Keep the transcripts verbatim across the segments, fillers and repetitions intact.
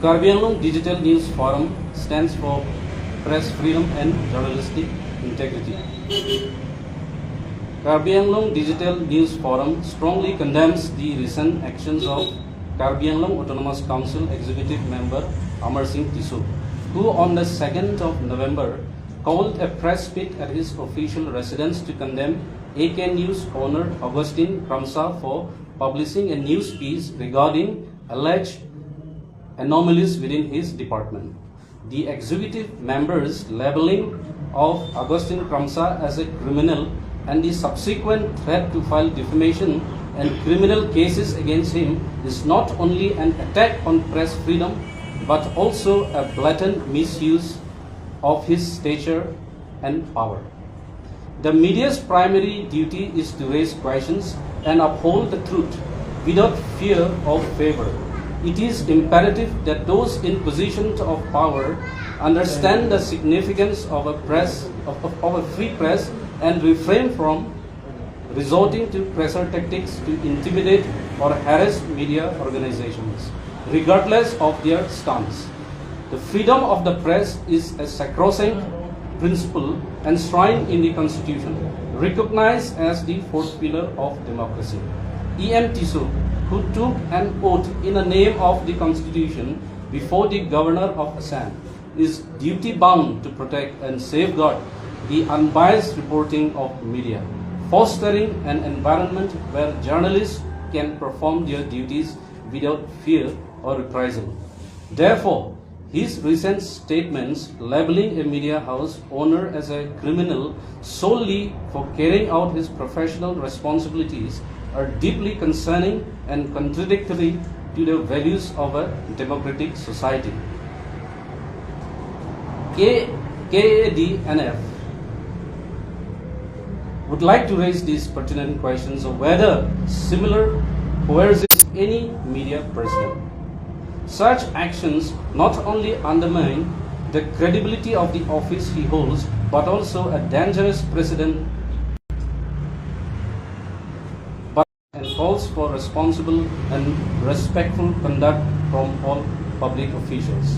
Karbi Anglong Digital News Forum stands for press freedom and journalistic integrity. Karbi Anglong Digital News Forum strongly condemns the recent actions of Karbi Anglong Autonomous Council Executive Member Amar Singh Tisso, who on the second of November called a press meet at his official residence to condemn A K News owner Augustine Kramsa for publishing a news piece regarding alleged anomalies within his department. The executive member's labeling of Augustine Kramsa as a criminal and the subsequent threat to file defamation and criminal cases against him is not only an attack on press freedom but also a blatant misuse of his stature and power. The media's primary duty is to raise questions and uphold the truth without fear or favor. It is imperative that those in positions of power understand the significance of a press of, of, of a free press and refrain from resorting to pressure tactics to intimidate or harass media organizations, regardless of their stance. The freedom of the press is a sacrosanct principle enshrined in the Constitution, recognized as the fourth pillar of democracy. E M Tisso, who took an oath in the name of the Constitution before the Governor of Assam, is duty bound to protect and safeguard the unbiased reporting of media, fostering an environment where journalists can perform their duties without fear or reprisal. Therefore, his recent statements labeling a media house owner as a criminal solely for carrying out his professional responsibilities are deeply concerning and contradictory to the values of a democratic society. K-, K A D N F would like to raise these pertinent questions of whether similar coercion any media personnel. Such actions not only undermine the credibility of the office he holds, but also a dangerous precedent and calls for responsible and respectful conduct from all public officials.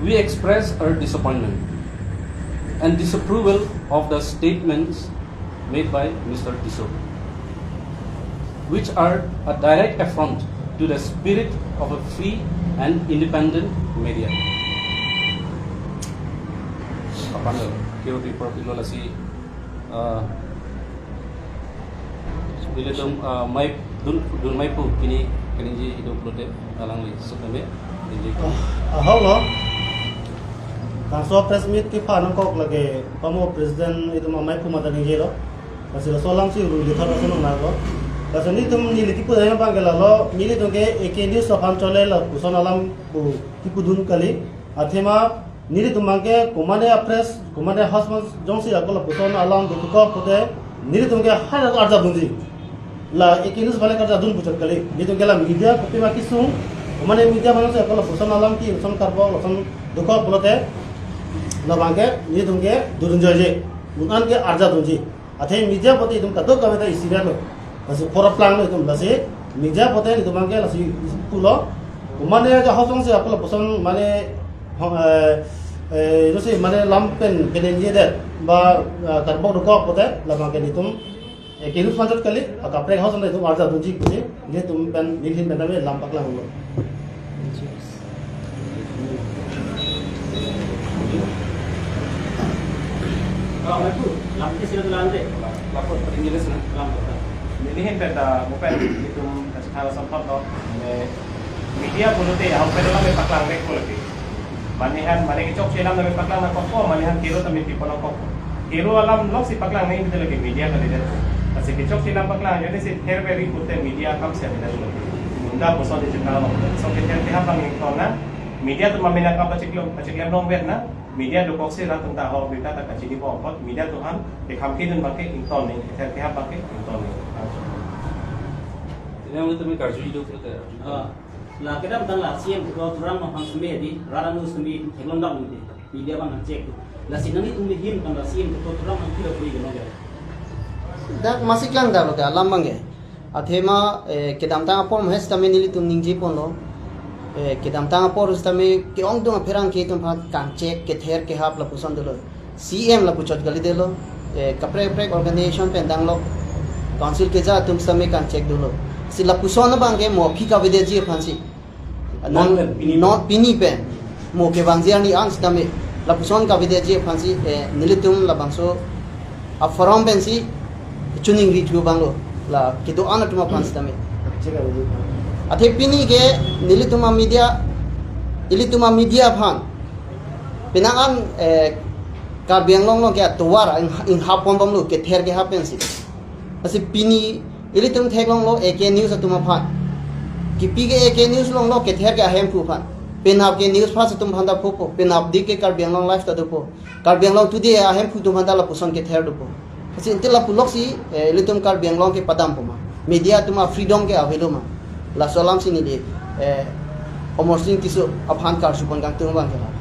We express our disappointment and disapproval of the statements made by Mister Tisso, which are a direct affront to the spirit of a free and independent media. Kapan lo, kiro paper pilo lasi, ah, nelitum, ah, mai dun, dun mai pu pini kaningje ido pulote alangli sutame ningje. Ah, ah, hello. Kanso press meet kepha nangkok lake pamo president itum amai pu mata ningjelo. Lasi laso alam si ru lithar laso nangnarlo. Lasi nelitum neli kipu daya bang ke lalo, nelitum ke A K News aphan chole lapuson alam pu kipudun kali. Athema nelitum bang ke komatne a press, komatne house jongsi ako lapuson alam dokok pute, nelitum ke hai arjap dunji. La A K News aphan le karjap dun puchot kali. Nelitum ke la media kopima kesung, komatne media aphan si ako lapuson alam ke lason karbok, lason dokok pulote, labang ke nelitum ke dodunjoije. Non an ke arjap dunji. Athe media pote itum kadokave ta isi lo. Lasi pura planglo itum, lasi media pote itum bang ke lasi pulo. Komatne ke house jongsi ako lapuson mane, eh, eh, jongsi mane lam pen penenjedet ba, eh, karbok dokok pote labang ke nelitum, eh, A K News aphan chot kali, akaprek house itum arjap dunji pusi, nelitum pen nelihin pen tame lam paklanglo. Lampu, lampu sila tu lampu. Lapor pada English na. Lampu. Nelihin pen ta, mo pen itum kasih samphat lo. Media pulote, ya, hom pen lam paklang lek pulote. Mane han, mane kechok chelam tame paklang nangkokpo, mane han kiro tame pipo nangkokpo. Kiro alam lok si paklang nangji pulote lake media kalidet. Lasi kechok chelam paklang, jadi si ther beri pulote media kam si kalidet. Munda puson di chekang lo. So ke ther kehap bang ingtong na. Media atum mena kam pacheklem, pacheklem longvet na. Media dokok si rat atum ta ho berita ta kachini po apot. Media atum han, kekam kedun bang ke ingtong ni. Ther kehap bang ke ingtong ni. Ini yang itu karju hidup pulote. Ah. La kedamtang la C M kedo Tuliram Ronghang seme di, rat amu seme theklong dam di, media aphan nangchek. Lasi nanglitum ahin kan la C M kedo Tuliram Ronghang kilo puri gelo ya. Dak masih klang dak lo ke alam bang ke. Athema, eh, kedamtang apor mahes tame nelitum ningje ponlo. Eh, kedamtang apor sitame ke-ongdung apherangke atum aphan kangchek kether kehap lapuson dolo. C M lapu chot kali dolo. Eh, kaprek kaprek organization pen danglok, council keja atum sitame kangchek dolo. Si lapuson abangke mo aphi kavedeji aphansi. Non, non pen, pini non pen. Pini pen. Mo kevangji arni an sitame lapuson kavedeji aphansi, eh, nelitum labangso a-forum pensi choningri thu abanglo, la kedo-an atum aphan sitame. Athe pini ke nelitum a-media, ilitum a-media aphan penang an, eh, Karbi Anglong along ke atovar ing, inghap pon bomlo kether kehap pensi. Lasi pini ilitum theklonglo A K News atum aphan. Kipi ke A K News longlo kether ke ahemphu aphan. Penap ke News First atum aphan ta phopo. Penapdik ke Karbi Anglong Live ta dopo. Karbi Anglong Today ahemphu atum aphan ta lapuson kether dopo. Lasi inte lapuloksi, eh, ilitum Karbi Anglong ke padampo ma? Media atum a-freedom ke avelo ma? Laso alamsi neli, eh, Amarsing Tisso aphan karsu pon kangtung abangke la.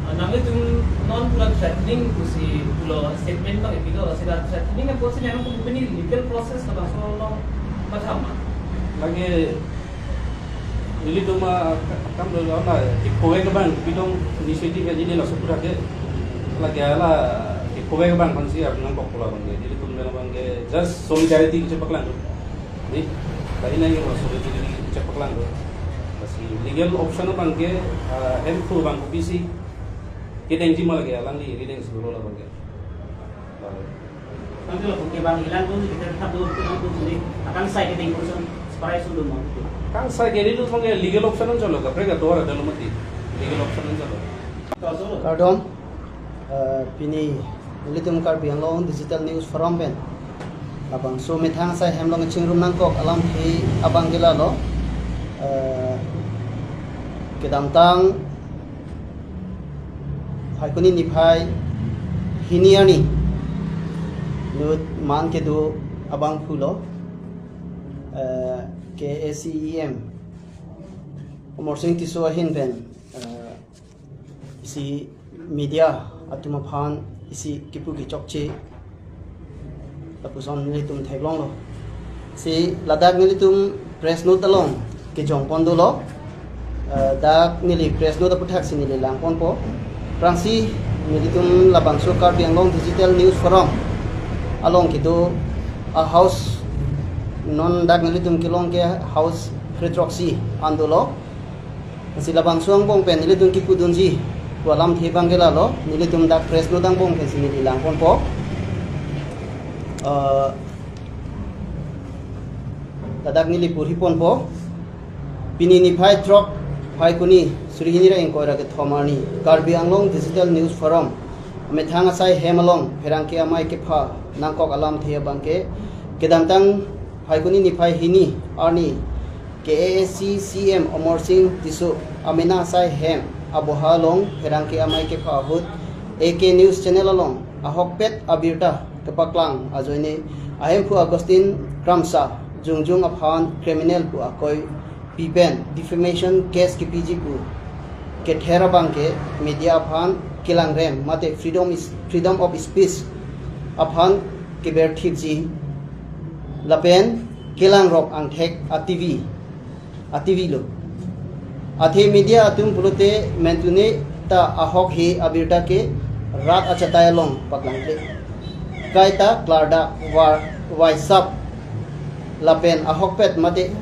Ah, nanglitum non pura threatening pusi pulo, statement abang ipilo, sila threatening apotsi nanglitum pini legal process labangso along mathama? Lagi ilitum akam lo na, kephovek abang, bidong initiative ya, neli laso pura ke, lagi ala kephovek abang aphansi arnam bok pula abangke, ilitum abangke just solidarity kechepaklang. Ni, tadi nangji mo solidarity kechepaklang. Lasi legal option abangke, ah, hemphu abang kopisi kedengji ma lagi, alangli evidence dolo labangke. Bang, kalau ke bang ilang dun, kita tetap dun, kita dun sini. Akan saya ke dengkul sun, separai sun dun mau. Kangsai ke ri dun abangke legal option an cholo, kaprek atovar dolo mati. Legal option an cholo. Kardom, eh, pini ilitum Karbi Anglong Digital News Forum pen labangso methang asai hem along chingrum nangkok alamthe abangke lalo, eh, kedamtang Phaikuni niphai hini arni inut man kedo abangphu lo, eh, K A A C E M Amarsing Tisso ahin pen, eh, isi media atum aphan isi kipu kechokche lapuson nelitum theklonglo. Si ladak nelitum press note along kejong pon dolo. Eh, dak neli press note aputhaksi neli lang ponpo. Aphrangsi nelitum labangso Karbi Anglong Digital News Forum along kedo a-house, non dak nelitum kelong ke house kre-throksi an dolo. Si labangso angbong pen nelitum kipudunji pu alamthe abangke lalo, nelitum dak press note angbong pensi neli lang ponpo. Eh, ladak neli purhi ponpo. Pini niphai throk Phaikuni suri hini ra ingkoi ra kethom arni Karbi Anglong Digital News Forum methang asai hem along pherangke amei kepha nangkok alamthe abangke, kedamtang Phaikuni niphai hini arni K A A C C M Amarsing Tisso amena asai hem aboha along pherangke amei kepha ahut A K News Channel along ahokpet abirta kepaklang ajoine ahemphu Augustine Kramsa Jongjung aphan criminal pu akoi pi pen defamation case kipiji pu kether abangke media aphan kelangrem mate freedom is, freedom of speech aphan keberthipji lapen kelangrok angthek a-T V, a-T V lo. Athe media atum pulote mentune ta ahok he abirta ke rat achatai along paklangkle. Kaita klardak war waisap lapen ahokpet mate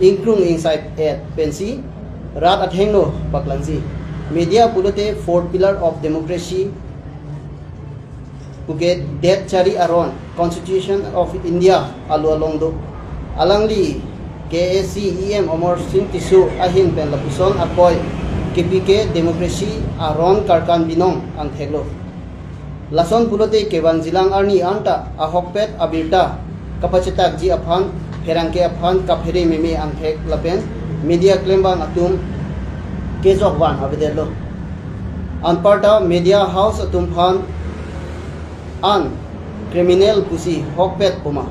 ingkrung ingsai et pensi rat athengno paklangji. Media pulote fourth pillar of democracy puke det chari aron Constitution of India alo along do. Alangli K A A C E M Amarsing Tisso ahin pen lapuson akoi kipi ke democracy aron karkan binong angtheklo. Lason pulote kevangjilang arni anta ahokpet abirta kapachetakji aphan pherangke aphan kaphere meme angthek lapen media klembang atum kejok van avedetlo. Anparta media house atum aphan an criminal pusi hokpet puma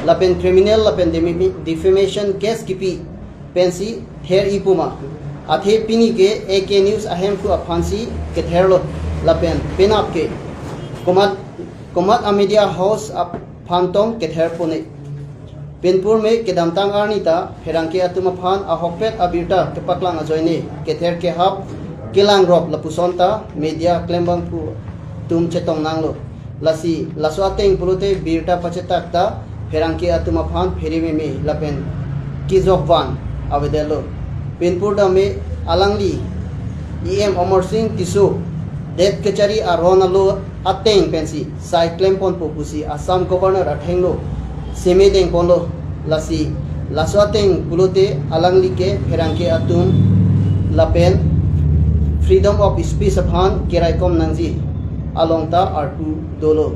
lapen criminal lapen demi-, defamation case kipi pensi ther-i puma. Athe pini ke A K News ahemphu aphansi ketherlo lapen penap ke komat, komat a-media house aphan tong kether pone. Pinpur me kedamtang arni ta pherangke atum aphan ahokpet abirta kepaklang ajoine kether kehap kelangrop lapuson ta media klembangphu atum chetong nanglo. Lasi laso ateng pulote birta pachetak ta pherangke atum aphan pherememe lapen kejokvan avedetlo. Pinpur dame alangli E M Amarsing Tisso det kachari aron alo ateng pensi sai klemponpo pusi Assam Governor athengno seme dengponlo. Lasi laso ateng pulote alangli ke pherangke atum lapen freedom of speech aphan keraikom nangji along ta arpu dolo.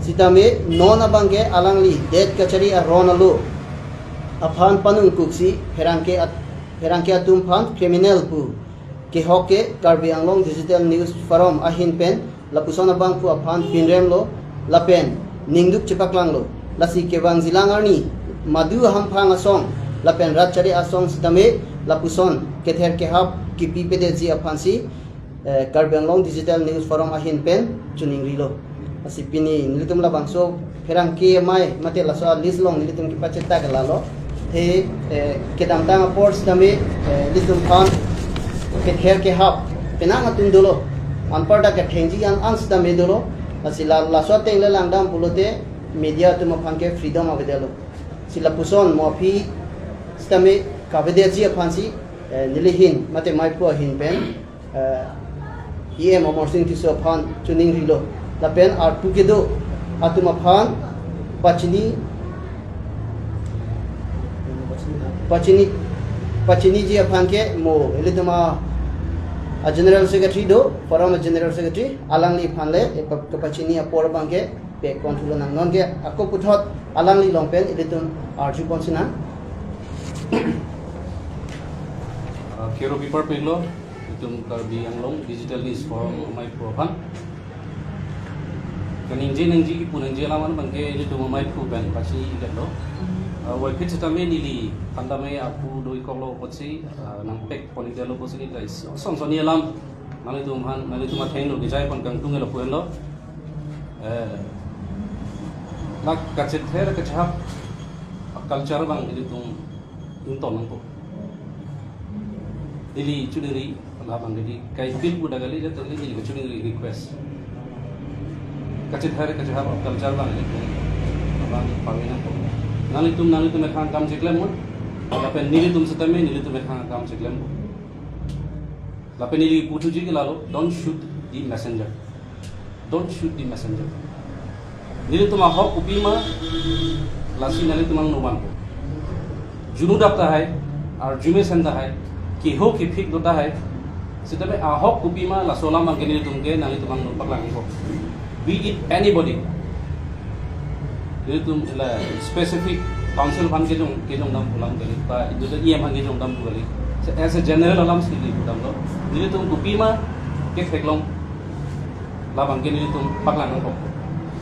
Sitame non abangke alangli det kachari aron alo aphan panungkuksi pherangke at-, pherangke atum aphan criminal pu kehok ke Karbi Anglong Digital News Forum ahin pen lapuson abangphu aphan pinremlo lapen ningduk chepaklanglo. Lasi kevangjilang arni madu ahamphang asong lapen rat chari asong sitame lapuson kether kehap kipipedetji aphansi, eh, Karbi Anglong Digital News Forum ahin pen choningrilo. Lasi pini nelitum labangso pherangke amei mate laso a-list along nelitum kepachetak lalo. He, eh, kedamtang apor sitame, eh, nelitum aphan kether kehap penang atum dolo. Anparta kethengji an an sitame dolo. Lasi la, laso ateng le langdam pulote media atum aphan ke freedom avedetlo. Si lapuson mo aphi sitame kavedetji aphansi, eh, nelihin mate meiphu ahin pen, eh, E M Amarsing Tisso aphan choningrilo. Lapen arpu kedo atum aphan pachini, pachini, pachiniji aphan ke mo ilitum a, a General Secretary do, Forum a General Secretary, alangli aphan le, eh, pa-, kepachini apor abangke pekponthulo nang. Nonke ako puthot alangli along pen ilitum arjupon sinang. Ah, kero pipar pilo, itum Karbi Anglong Digital News Forum ameiphu aphan. Kaningje nangji kipu nangji alam an abangke ilitum ameiphu pen pachini-iklo. Ah, waipit sitame neli aphan tame arpu do-ikkoklo apotsi, ah, nangpekpon-iklo apotsi neli ta is-, son sonni alam nanglitum aphan, nanglitum athengno kejaipon kangtung-iklo pu henlo. Eh, la kachether kachehap culture abang ilitum ington nangpo. Neli choningri labang neli kai feel pu da kali, jat neli kachoningri request. Kachether kachehap culture abang ilitum abang paveng nangpo. Nanglitum, nanglitum methang akam cheklem mo. Lapen nelitum sitame nelitum methang akam cheklem mo. Lapen neli puthuji ke lalo, don't shoot the messenger. Don't shoot the messenger. Nelitum ahok kopima, lasi nanglitum angno vanpo. Junu dak tahai, arju mesen tahai, keho kephik do tahai, sitame ahok kopima laso alam abangke nelitum ke nanglitum angno paklangpo. Be it anybody. Nelitum la specific council aphan kejong, kejong dam pu alam kali, ba itum E M aphan kejong dam pu kali. As a general alam si neli pudamlo. Nelitum kopima ketheklong labangke nelitum paklang nangkok.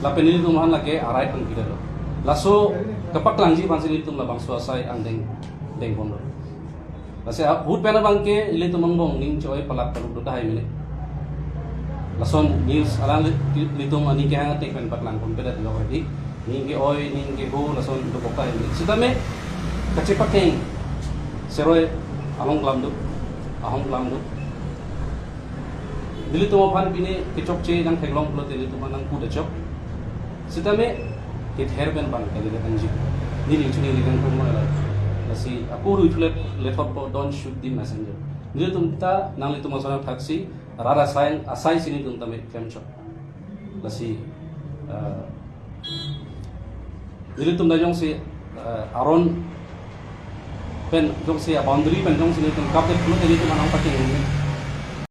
Lapen nelitum aphan lake a-right nangpidetlo. Laso kepaklangji aphansi nelitum labangso asai angdeng dengponlo. Lasi ahut pen abangke ilitum angbong ning choi palak paluk do tahai mene. Lason news alang li-, ilitum aning kehang athek pen paklangponpedet lo ready. Ning ke-oi, ning keho, lason dokok tahai mene. Sitame kachepakeng seroi ahong klam do, ahong klam do. Nelitum aphan pine kechokche nangtheklong pulote nelitum aphan nangpu dachok. Sitame kether pen bang kali datangji. Neli choningri kangtung mo la. Lasi ako rui thulet lethotpo, don't shoot the messenger. Nelitum ta nanglitum ason thaksi, rara asai, asaisi nelitum tame klemchok. Lasi, eh, nelitum ta jongsi, eh, aron pen jongsi a-boundary pen jongsi nelitum kapdet pulote nelitum aphan nangpachini.